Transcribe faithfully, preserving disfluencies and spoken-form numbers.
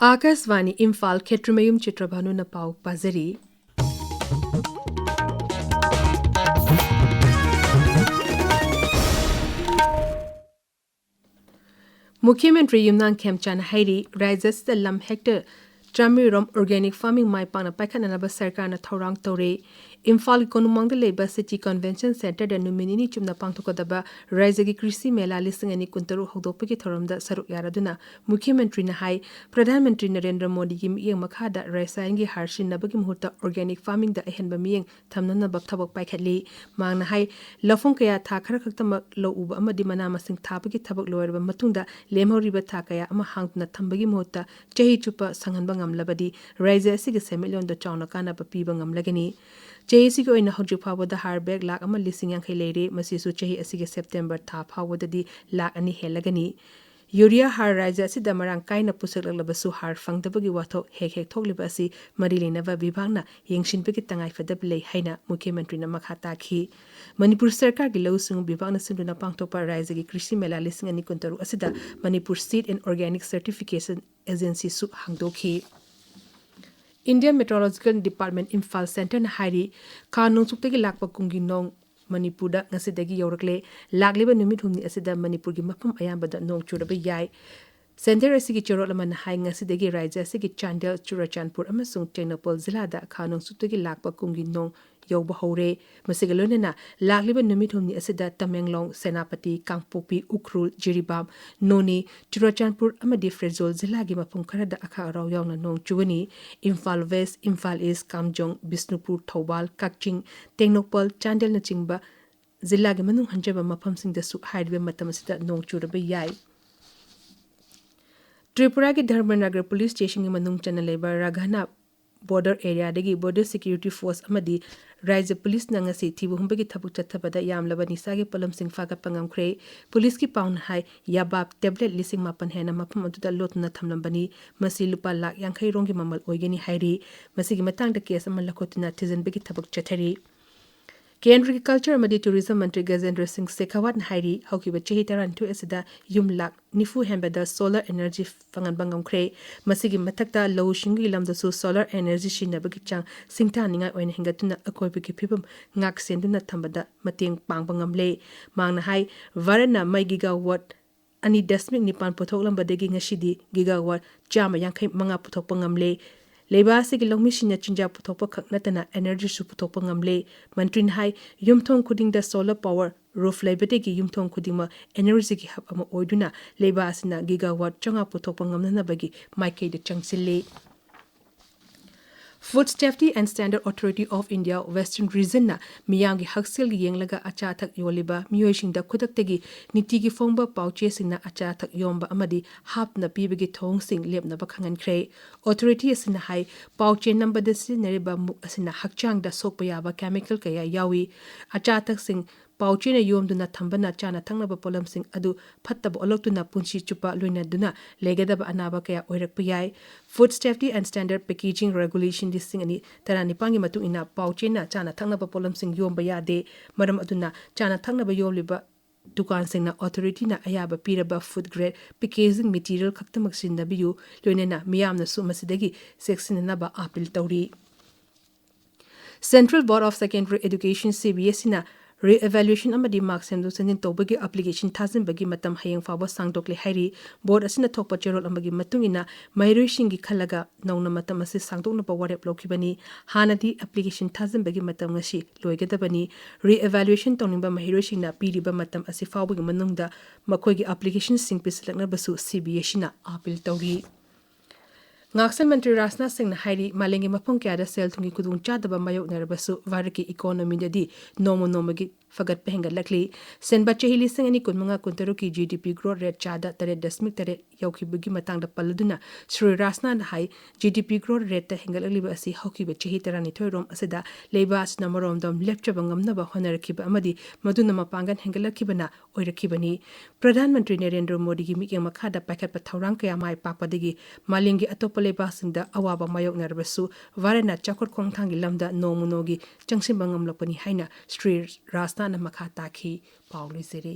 ꯑꯥꯀꯥꯁꯕꯥꯅꯤ ꯏꯝꯐꯥꯜ, ꯈꯦꯇ꯭ꯔꯤꯃꯌꯨꯝ ꯆꯤꯇ꯭ꯔꯚꯥꯅꯨꯅ ꯄꯥꯎ ꯄꯥꯖꯔꯤ꯫ ꯃꯨꯈ꯭ꯌ ꯃꯟꯇ꯭ꯔꯤ ꯌꯨꯝꯅꯥꯝ ꯈꯦꯝꯆꯥꯟꯅ ꯍꯥꯏꯔꯤ, ꯔꯥꯖ꯭ꯌ ꯑꯁꯤꯗ ꯂꯝ ꯍꯦꯛꯇꯔ ꯆꯥꯃꯔꯤꯔꯣꯝ organic farming ꯃꯥꯏ ꯄꯥꯛꯅ ꯄꯥꯏꯈꯠꯅꯅꯕ ꯁꯔꯀꯥꯔꯅ ꯊꯧꯔꯥꯡ ꯇꯧꯔꯦ꯫ ꯏꯝꯐꯥꯜꯒꯤ ꯀꯣꯅꯨꯡꯃꯥꯡꯗ ꯂꯩꯕ City Convention Centreꯗ ꯅꯨꯃꯤꯠ ꯅꯤꯅꯤ ꯆꯨꯞꯅ ꯄꯥꯡꯊꯣꯛꯀꯗꯕ ꯔꯥꯖ꯭ꯌꯒꯤ ꯀ꯭ꯔꯤꯁꯤ ꯃꯦꯂꯥ ꯂꯤꯁꯤꯡ ꯑꯅꯤ ꯀꯨꯟꯇꯔꯨꯛ ꯍꯧꯗꯣꯛꯄꯒꯤ ꯊꯧꯔꯝꯗ ꯁꯔꯨꯛ ꯌꯥꯔꯗꯨꯅ ꯃꯨꯈ꯭ꯌ ꯃꯟꯇ꯭ꯔꯤꯅ ꯍꯥꯏ, ꯄ꯭ꯔꯙꯥꯟ ꯃꯟꯇ꯭ꯔꯤ ꯅꯔꯦꯟꯗ꯭ꯔ ꯃꯣꯗꯤꯒꯤ ꯃꯤꯠꯌꯦꯡ ꯃꯈꯥꯗ ꯔꯁꯥꯌꯟꯒꯤ ꯍꯥꯔ ꯁꯤꯖꯤꯟꯅꯕꯒꯤ ꯃꯍꯨꯠꯇ organic farmingꯗ ꯑꯍꯦꯟꯕ ꯃꯤꯠꯌꯦꯡ ꯊꯝꯅꯅꯕ ꯊꯕꯛ ꯄꯥꯏꯈꯠꯂꯤ꯫ ꯃꯍꯥꯛꯅ ꯍꯥꯏ, ꯂꯧꯐꯝ ꯀꯌꯥ ꯊꯥ ꯈꯔ ꯈꯛꯇꯃꯛ ꯂꯧ ꯎꯕ ꯑꯃꯗꯤ ꯃꯅꯥ ꯃꯁꯤꯡ ꯊꯥꯕꯒꯤ ꯊꯕꯛ ꯂꯣꯏꯔꯕ ꯃꯇꯨꯡꯗ ꯂꯦꯝꯍꯧꯔꯤꯕ ꯊꯥ ꯀꯌꯥ ꯑꯃ ꯍꯥꯡꯗꯨꯅ ꯊꯝꯕꯒꯤ ꯃꯍꯨꯠꯇ ꯆꯍꯤ ꯆꯨꯞꯄ ꯁꯪꯍꯟꯕ ꯉꯝꯂꯕꯗꯤ ꯔꯥꯖ꯭ꯌ ꯑꯁꯤꯒꯤ ꯁꯦꯟꯃꯤꯠꯂꯣꯟꯗ ꯆꯥꯎꯅ ꯀꯥꯟꯅꯕ ꯄꯤꯕ ꯉꯝꯂꯒꯅꯤ꯫ ꯆꯍꯤ ꯑꯁꯤꯒꯤ ꯑꯣꯏꯅ ꯍꯧꯖꯤꯛ ꯐꯥꯎꯕꯗ ꯍꯥꯔ bag ꯂꯥꯈ ꯑꯃ ꯂꯤꯁꯤꯡ ꯌꯥꯡꯈꯩ ꯂꯩꯔꯦ꯫ ꯃꯁꯤꯁꯨ ꯆꯍꯤ ꯑꯁꯤꯒꯤ September ꯊꯥ ꯐꯥꯎꯕꯗꯗꯤ ꯂꯥꯈ ꯑꯅꯤ ꯍꯦꯜꯂꯒꯅꯤ꯫ ꯌꯨꯔꯤꯌꯥ ꯍꯥꯔ ꯔꯥꯖ꯭ꯌ ꯑꯁꯤꯗ ꯃꯔꯥꯡ ꯀꯥꯏꯅ ꯄꯨꯁꯛꯂꯛꯂꯕꯁꯨ ꯍꯥꯔ ꯐꯪꯗꯕꯒꯤ ꯋꯥꯊꯣꯛ ꯍꯦꯛ ꯍꯦꯛ ꯊꯣꯛꯂꯤꯕ ꯑꯁꯤ ꯃꯔꯤ ꯂꯩꯅꯕ ꯕꯤꯚꯥꯒꯅ ꯌꯦꯡꯁꯤꯟꯕꯒꯤ ꯇꯉꯥꯏꯐꯗꯕ ꯂꯩ ꯍꯥꯏꯅ ꯃꯨꯈ꯭ꯌ ꯃꯟꯇ꯭ꯔꯤꯅ ꯃꯈꯥ ꯇꯥꯈꯤ꯫ ꯃꯅꯤꯄꯨꯔ ꯁꯔꯀꯥꯔꯒꯤ ꯂꯧꯎ ꯁꯤꯡꯎ ꯕꯤꯚꯥꯒꯅ ꯁꯤꯟꯗꯨꯅ ꯄꯥꯡꯊꯣꯛꯄ ꯔꯥꯖ꯭ꯌꯒꯤ ꯀ꯭ꯔꯤꯁꯤ ꯃꯦꯂꯥ ꯂꯤꯁꯤꯡ ꯑꯅꯤ ꯀꯨꯟꯇꯔꯨꯛ ꯑꯁꯤꯗ Manipur Seed and Organic Certification Agencyꯁꯨ ꯍꯥꯡꯗꯣꯛꯈꯤ꯫ Indian Meteorological Department Imphal Centreꯅ ꯍꯥꯏꯔꯤ, ꯈꯥ ꯅꯣꯡꯆꯨꯞꯇꯒꯤ ꯂꯥꯛꯄ ꯀꯨꯝꯒꯤ ꯅꯣꯡ ꯃꯅꯤꯄꯨꯔꯗ ꯉꯁꯤꯗꯒꯤ ꯌꯧꯔꯛꯂꯦ꯫ ꯂꯥꯛꯂꯤꯕ ꯅꯨꯃꯤꯠ ꯍꯨꯝꯅꯤ ꯑꯁꯤꯗ ꯃꯅꯤꯄꯨꯔꯒꯤ ꯃꯐꯝ ꯑꯌꯥꯝꯕꯗ ꯅꯣꯡ ꯆꯨꯔꯕ ꯌꯥꯏ꯫ Centre ꯑꯁꯤꯒꯤ ꯆꯦꯔꯣꯜ ꯑꯃꯅ ꯍꯥꯏ, ꯉꯁꯤꯗꯒꯤ ꯔꯥꯖ꯭ꯌ ꯑꯁꯤꯒꯤ ꯆꯥꯟꯗꯦꯜ, ꯆꯨꯔꯆꯥꯟꯄꯨꯔ ꯑꯃꯁꯨꯡ ꯇꯦꯡꯅꯧꯄꯜ ꯖꯤꯂꯥꯗ ꯈꯥ ꯅꯣꯡꯆꯨꯞꯇꯒꯤ ꯂꯥꯛꯄ ꯀꯨꯝꯒꯤ ꯅꯣꯡ ꯌꯧꯕ ꯍꯧꯔꯦ꯫ ꯃꯁꯤꯒ ꯂꯣꯏꯅꯅ ꯂꯥꯛꯂꯤꯕ ꯅꯨꯃꯤꯠ ꯍꯨꯝꯅꯤ ꯑꯁꯤꯗ ꯇꯃꯦꯡꯂꯣꯡ, ꯁꯦꯅꯥꯄꯇꯤ, ꯀꯥꯡꯄꯣꯛꯄꯤ, ꯎꯈ꯭ꯔꯨꯜ, ꯖꯤꯔꯤꯕꯥꯝ, ꯅꯣꯅꯦ, ꯆꯨꯔꯆꯥꯟꯄꯨꯔ ꯑꯃꯗꯤ ꯐꯦꯔꯖꯣꯜ ꯖꯤꯂꯥꯒꯤ ꯃꯐꯝ ꯈꯔꯗ ꯑꯈꯥꯛ ꯑꯔꯥꯎ ꯌꯥꯎꯅ ꯅꯣꯡ ꯆꯨꯒꯅꯤ꯫ ꯏꯝꯐꯥꯜ ꯋꯦꯁ, ꯏꯝꯐꯥꯜ ꯏꯁ, ꯀꯥꯝꯖꯣꯡ, ꯕꯤꯁꯅꯨꯄꯨꯔ, ꯊꯧꯕꯥꯜ, ꯀꯛꯆꯤꯡ, ꯇꯦꯡꯅꯧꯄꯜ, ꯆꯥꯟꯗꯦꯜꯅꯆꯤꯡꯕ ꯖꯤꯂꯥꯒꯤ ꯃꯅꯨꯡ ꯍꯟꯖꯕ ꯃꯐꯝꯁꯤꯡꯗꯁꯨ ꯍꯥꯏꯔꯤꯕ ꯃꯇꯝ ꯑꯁꯤꯗ ꯅꯣꯡ ꯆꯨꯔꯕ ꯌꯥꯏ꯫ ꯇ꯭ꯔꯤꯄꯨꯔꯥꯒꯤ ꯙꯔꯃꯅꯒꯔ ꯄꯨꯂꯤꯁ ꯁ꯭ꯇꯦꯁꯟꯒꯤ ꯃꯅꯨꯡ ꯆꯟꯅ ꯂꯩꯕ ꯔꯥꯒꯥꯅꯥ ꯕꯣꯔꯗꯔ ꯑꯦꯔꯤꯌꯥꯗꯒꯤ ꯕꯣꯔꯗꯔ ꯁꯦꯀ꯭ꯌꯨꯔꯤꯇꯤ ꯐꯣꯔꯁ ꯑꯃꯗꯤ ꯔꯥꯖ꯭ꯌ ꯄꯨꯂꯤꯁꯅ ꯉꯁꯤ ꯊꯤꯕ ꯍꯨꯝꯕꯒꯤ ꯊꯕꯛ ꯆꯠꯊꯕꯗ ꯌꯥꯝꯂꯕ ꯅꯤꯁꯥꯒꯤ ꯄꯣꯠꯂꯝꯁꯤꯡ ꯐꯥꯒꯠꯄ ꯉꯝꯈ꯭ꯔꯦ꯫ ꯄꯨꯂꯤꯁꯀꯤ ꯄꯥꯎꯅ ꯍꯥꯏ, ꯌꯥꯕꯥꯞ ꯇꯦꯕ꯭ꯂꯦꯠ ꯂꯤꯁꯤꯡ ꯃꯥꯄꯟ ꯍꯦꯟꯅ ꯃꯐꯝ ꯑꯗꯨꯗ ꯂꯣꯠꯇꯨꯅ ꯊꯝꯂꯝꯕꯅꯤ꯫ ꯃꯁꯤ ꯂꯨꯄꯥ ꯂꯥꯈ ꯌꯥꯡꯈꯩ ꯔꯣꯝꯒꯤ ꯃꯃꯜ ꯑꯣꯏꯒꯅꯤ ꯍꯥꯏꯔꯤ꯫ ꯃꯁꯤꯒꯤ ꯃꯇꯥꯡꯗ ꯀꯦꯁ ꯑꯃ ꯂꯧꯈꯠꯇꯨꯅ ꯊꯤꯖꯤꯟꯕꯒꯤ ꯊꯕꯛ ꯆꯠꯊꯔꯤ꯫ ꯀꯦꯟꯗ꯭ꯔꯒꯤ ꯀꯜꯆꯔ ꯑꯃꯗꯤ ꯇꯨꯔꯤꯖꯝ ꯃꯟꯇ꯭ꯔꯤ ꯒꯖꯦꯟꯗ꯭ꯔ ꯁꯤꯡ ꯁꯦꯈꯥꯋꯥꯠꯅ ꯍꯥꯏꯔꯤ, ꯍꯧꯈꯤꯕ ꯆꯍꯤ ꯇꯔꯥꯅꯤꯊꯣꯏ ꯑꯁꯤꯗ ꯌꯨꯝ ꯂꯥꯈ ꯅꯤꯐꯨ ꯍꯦꯟꯕꯗ ꯁꯣꯂꯔ ꯑꯦꯅꯔꯖꯤ ꯐꯪꯍꯟꯕ ꯉꯝꯈ꯭ꯔꯦ꯫ ꯃꯁꯤꯒꯤ ꯃꯊꯛꯇ ꯂꯧꯎ ꯁꯤꯡꯎꯒꯤ ꯂꯝꯗꯁꯨ ꯁꯣꯂꯔ ꯑꯦꯅꯔꯖꯤ ꯁꯤꯖꯤꯟꯅꯕꯒꯤ ꯆꯥꯡ ꯁꯤꯡꯊꯥꯅꯤꯡꯉꯥꯏ ꯑꯣꯏꯅ ꯍꯦꯟꯒꯠꯇꯨꯅ ꯑꯀꯣꯏꯕꯒꯤ ꯐꯤꯕꯝ ꯉꯥꯛ ꯁꯦꯟꯗꯨꯅ ꯊꯝꯕꯗ ꯃꯇꯦꯡ ꯄꯥꯡꯕ ꯉꯝꯂꯦ꯫ ꯃꯍꯥꯛꯅ ꯍꯥꯏ, ꯚꯥꯔꯠꯅ ꯃꯩ ꯒꯤꯒꯥꯋꯥꯠ ꯑꯅꯤ ꯗꯁꯃꯤꯛ ꯅꯤꯄꯥꯟ ꯄꯨꯊꯣꯛꯂꯝꯕꯗꯒꯤ ꯉꯁꯤꯗꯤ ꯒꯤꯒꯥꯋꯥꯠ ꯆꯥꯝꯃ ꯌꯥꯡꯈꯩ ꯃꯉꯥ ꯄꯨꯊꯣꯛꯄ ꯉꯝꯂꯦ꯫ ꯂꯩꯕꯥꯛ ꯑꯁꯤꯒꯤ ꯂꯧꯃꯤꯁꯤꯡꯅ ꯆꯤꯟꯖꯥꯛ ꯄꯨꯊꯣꯛꯄ ꯈꯛ ꯅꯠꯇꯅ ꯑꯦꯅꯔꯖꯤꯁꯨ ꯄꯨꯊꯣꯛꯄ ꯉꯝꯂꯦ꯫ ꯃꯟꯇ꯭ꯔꯤꯅ ꯍꯥꯏ, ꯌꯨꯝꯊꯣꯡ ꯈꯨꯗꯤꯡꯗ ꯁꯣꯂꯔ ꯄꯥꯋꯔ ꯔꯨꯐ ꯂꯩꯕꯗꯒꯤ ꯌꯨꯝꯊꯣꯡ ꯈꯨꯗꯤꯡꯃꯛ ꯑꯦꯅꯔꯖꯤꯒꯤ ꯍꯕ ꯑꯃ ꯑꯣꯏꯗꯨꯅ ꯂꯩꯕꯥꯛ ꯑꯁꯤꯅ ꯒꯤꯒꯥꯋꯥꯠ ꯆꯥꯝꯃꯉꯥ ꯄꯨꯊꯣꯛꯄ ꯉꯝꯅꯅꯕꯒꯤ ꯃꯥꯏꯀꯩꯗ ꯆꯪꯁꯤꯜꯂꯤ꯫ Food Safety and Standard Authority of India Western Region ꯅ ꯃꯤꯌꯥꯝꯒꯤ ꯍꯛꯁꯦꯜꯒꯤ ꯌꯦꯡꯂꯒ ꯑꯆꯥ ꯑꯊꯛ ꯌꯣꯜꯂꯤꯕ ꯃꯤꯑꯣꯏꯁꯤꯡꯗ ꯈꯨꯗꯛꯇꯒꯤ ꯅꯤꯇꯤꯒꯤ ꯐꯣꯡꯕ ꯄꯥꯎꯆꯦꯁꯤꯡꯅ ꯑꯆꯥ ꯑꯊꯛ ꯌꯣꯟꯕ ꯑꯃꯗꯤ ꯍꯥꯞꯇꯨꯅ ꯄꯤꯕꯒꯤ ꯊꯧꯑꯣꯡꯁꯤꯡ ꯂꯦꯞꯅꯕ ꯈꯪꯍꯟꯈ꯭ꯔꯦ꯫ ꯑꯣꯊꯣꯔꯤꯇꯤ ꯑꯁꯤꯅ ꯍꯥꯏ, ꯄꯥꯎꯆꯦ ꯅꯝꯕꯗ ꯁꯤꯖꯤꯟꯅꯔꯤꯕ ꯃꯨꯛ ꯑꯁꯤꯅ ꯍꯛꯆꯥꯡꯗ ꯁꯣꯛꯄ ꯌꯥꯕ ꯀꯦꯃꯤꯀꯦꯜ ꯀꯌꯥ ꯌꯥꯎꯏ꯫ ꯑꯆꯥ ꯑꯊꯛꯁꯤꯡ ꯄꯥꯎꯆꯦꯅ ꯌꯣꯝꯗꯨꯅ ꯊꯝꯕꯅ ꯆꯥꯅ ꯊꯛꯅꯕ ꯄꯣꯠꯂꯝꯁꯤꯡ ꯑꯗꯨ ꯐꯠꯇꯕ ꯑꯣꯜꯂꯛꯇꯨꯅ ꯄꯨꯟꯁꯤ ꯆꯨꯞꯄ ꯂꯣꯏꯅꯗꯨꯅ ꯂꯩꯒꯗꯕ ꯑꯅꯥꯕ ꯀꯌꯥ ꯑꯣꯏꯔꯛꯄ ꯌꯥꯏ꯫ Food Safety and Standard Packaging Regulation ꯂꯤꯁꯤꯡ ꯑꯅꯤ ꯇꯔꯥꯅꯤꯄꯥꯟꯒꯤ ꯃꯇꯨꯡ ꯏꯟꯅ ꯄꯥꯎꯆꯦꯅ ꯆꯥꯅ ꯊꯛꯅꯕ ꯄꯣꯠꯂꯝꯁꯤꯡ ꯌꯣꯝꯕ ꯌꯥꯗꯦ꯫ ꯃꯔꯝ ꯑꯗꯨꯅ ꯆꯥꯅ ꯊꯛꯅꯕ ꯌꯣꯜꯂꯤꯕ ꯗꯨꯀꯥꯟꯁꯤꯡꯅ ꯑꯣꯊꯣꯔꯤꯇꯤꯅ ꯑꯌꯥꯕ ꯄꯤꯔꯕ ꯐꯨꯗ ꯒ꯭ꯔꯦꯗ ꯄꯦꯀꯦꯖꯤꯡ ꯃꯦꯇꯤꯔꯤꯌꯦꯜ ꯈꯛꯇꯃꯛ ꯁꯤꯖꯤꯟꯅꯕꯤꯌꯨ, ꯂꯣꯏꯅꯅ ꯃꯤꯌꯥꯝꯅꯁꯨ ꯃꯁꯤꯗꯒꯤ ꯆꯦꯛꯁꯤꯟꯅꯅꯕ ꯑꯥꯄꯤꯜ ꯇꯧꯔꯤ꯫ Central Board of Secondary Education, C B S E ꯅ re-evaluation ꯑꯃꯗꯤ ꯃꯥꯔꯛ ꯁꯦꯝꯗꯣꯛ ꯁꯦꯝꯖꯤꯟ ꯇꯧꯕꯒꯤ ꯑꯦꯄ꯭ꯂꯤꯀꯦꯁꯟ ꯊꯥꯖꯤꯟꯕꯒꯤ ꯃꯇꯝ ꯍꯌꯦꯡ ꯐꯥꯎꯕ ꯁꯥꯡꯗꯣꯛꯂꯦ ꯍꯥꯏꯔꯤ꯫ ꯕꯣꯔꯗ ꯑꯁꯤꯅ ꯊꯣꯛꯄ ꯆꯦꯔꯣꯜ ꯑꯃꯒꯤ ꯃꯇꯨꯡ ꯏꯟꯅ ꯃꯍꯩꯔꯣꯏꯁꯤꯡꯒꯤ ꯈꯜꯂꯒ ꯅꯧꯅ ꯃꯇꯝ ꯑꯁꯤ ꯁꯥꯡꯗꯣꯛꯅꯕ ꯋꯥꯔꯦꯞ ꯂꯧꯈꯤꯕꯅꯤ꯫ ꯍꯥꯟꯅꯗꯤ ꯑꯦꯄ꯭ꯂꯤꯀꯦꯁꯟ ꯊꯥꯖꯤꯟꯕꯒꯤ ꯃꯇꯝ ꯉꯁꯤ ꯂꯣꯏꯒꯗꯕꯅꯤ꯫ Re-evaluation ꯇꯧꯅꯤꯡꯕ ꯃꯍꯩꯔꯣꯏꯁꯤꯡꯅ ꯄꯤꯔꯤꯕ ꯃꯇꯝ ꯑꯁꯤ ꯐꯥꯎꯕꯒꯤ ꯃꯅꯨꯡꯗ ꯃꯈꯣꯏꯒꯤ ꯑꯦꯄ꯭ꯂꯤꯀꯦꯁꯟꯁꯤꯡ ꯄꯤꯁꯤꯜꯂꯛꯅꯕꯁꯨ C B S E ꯅ ꯑꯥꯄꯤꯜ ꯇꯧꯔꯤ꯫ ꯉꯥꯛꯁꯦꯜ ꯃꯟꯇ꯭ꯔꯤ ꯔꯥꯖꯅꯥꯊ ꯁꯤꯡꯅ ꯍꯥꯏꯔꯤ, ꯃꯥꯂꯦꯝꯒꯤ ꯃꯐꯝ ꯀꯌꯥꯗ ꯁꯦꯜ ꯊꯨꯝꯒꯤ ꯈꯨꯗꯣꯡꯆꯥꯗꯕ ꯃꯥꯌꯣꯛꯅꯔꯕꯁꯨ ꯚꯥꯔꯠꯀꯤ ꯏꯀꯣꯅꯣꯃꯤꯗꯗꯤ ꯅꯣꯡꯃ ꯅꯣꯡꯃꯒꯤ ꯐꯒꯠꯄ ꯍꯦꯟꯒꯠꯂꯛꯂꯤ꯫ ꯁꯦꯟꯕ ꯆꯍꯤ ꯂꯤꯁꯤꯡ ꯑꯅꯤ ꯀꯨꯟꯃꯉꯥ ꯀꯨꯟꯇꯔꯨꯛꯀꯤ G D P growth rate ꯆꯥꯗ ꯇꯔꯦꯠ ꯗꯁꯃꯤꯛ ꯇꯔꯦꯠ ꯌꯧꯈꯤꯕꯒꯤ ꯃꯇꯥꯡꯗ ꯄꯜꯂꯗꯨꯅ ꯁ꯭ꯔꯤ ꯔꯥꯖꯅꯥꯊꯅ ꯍꯥꯏ, G D P growth rate ꯍꯦꯟꯒꯠꯂꯛꯂꯤꯕ ꯑꯁꯤ ꯍꯧꯈꯤꯕ ꯆꯍꯤ ꯇꯔꯥꯅꯤꯊꯣꯏ ꯔꯣꯝ ꯑꯁꯤꯗ ꯂꯩꯕꯥꯛ ꯑꯁꯤꯅ ꯃꯔꯣꯝꯗꯣꯝ ꯂꯦꯞꯆꯕ ꯉꯝꯅꯕ ꯍꯣꯠꯅꯔꯛꯈꯤꯕ ꯑꯃꯗꯤ ꯃꯗꯨꯅ ꯃꯄꯥꯡꯒꯜ ꯍꯦꯟꯒꯠꯂꯛꯈꯤꯕꯅ ꯑꯣꯏꯔꯛꯈꯤꯕꯅꯤ꯫ ꯄ꯭ꯔꯙꯥꯟ ꯃꯟꯇ꯭ꯔꯤ ꯅꯔꯦꯟꯗ꯭ꯔ ꯃꯣꯗꯤꯒꯤ ꯃꯤꯠꯌꯦꯡ ꯃꯈꯥꯗ ꯄꯥꯏꯈꯠꯄ ꯊꯧꯔꯥꯡ ꯀꯌꯥ ꯃꯥꯏ ꯄꯥꯛꯄꯗꯒꯤ ꯃꯥꯂꯦꯝꯒꯤ ꯑꯇꯣꯞꯄ ꯂꯩꯕꯥꯛꯁꯤꯡꯗ ꯑꯋꯥꯕ ꯃꯥꯌꯣꯛꯅꯔꯕꯁꯨ ꯚꯥꯔꯠꯅ ꯆꯥꯎꯈꯠ ꯈꯣꯡꯊꯥꯡꯒꯤ ꯂꯝꯗ ꯅꯣꯡꯃ ꯅꯣꯡꯃꯒꯤ ꯆꯪꯁꯤꯟꯕ ꯉꯝꯂꯛꯄꯅꯤ ꯍꯥꯏꯅ ꯁ꯭ꯔꯤ ꯔꯥꯖꯅꯥꯊꯅ ꯃꯈꯥ ꯇꯥꯈꯤ꯫ ꯄꯥꯎ ꯂꯣꯏꯖꯔꯦ꯫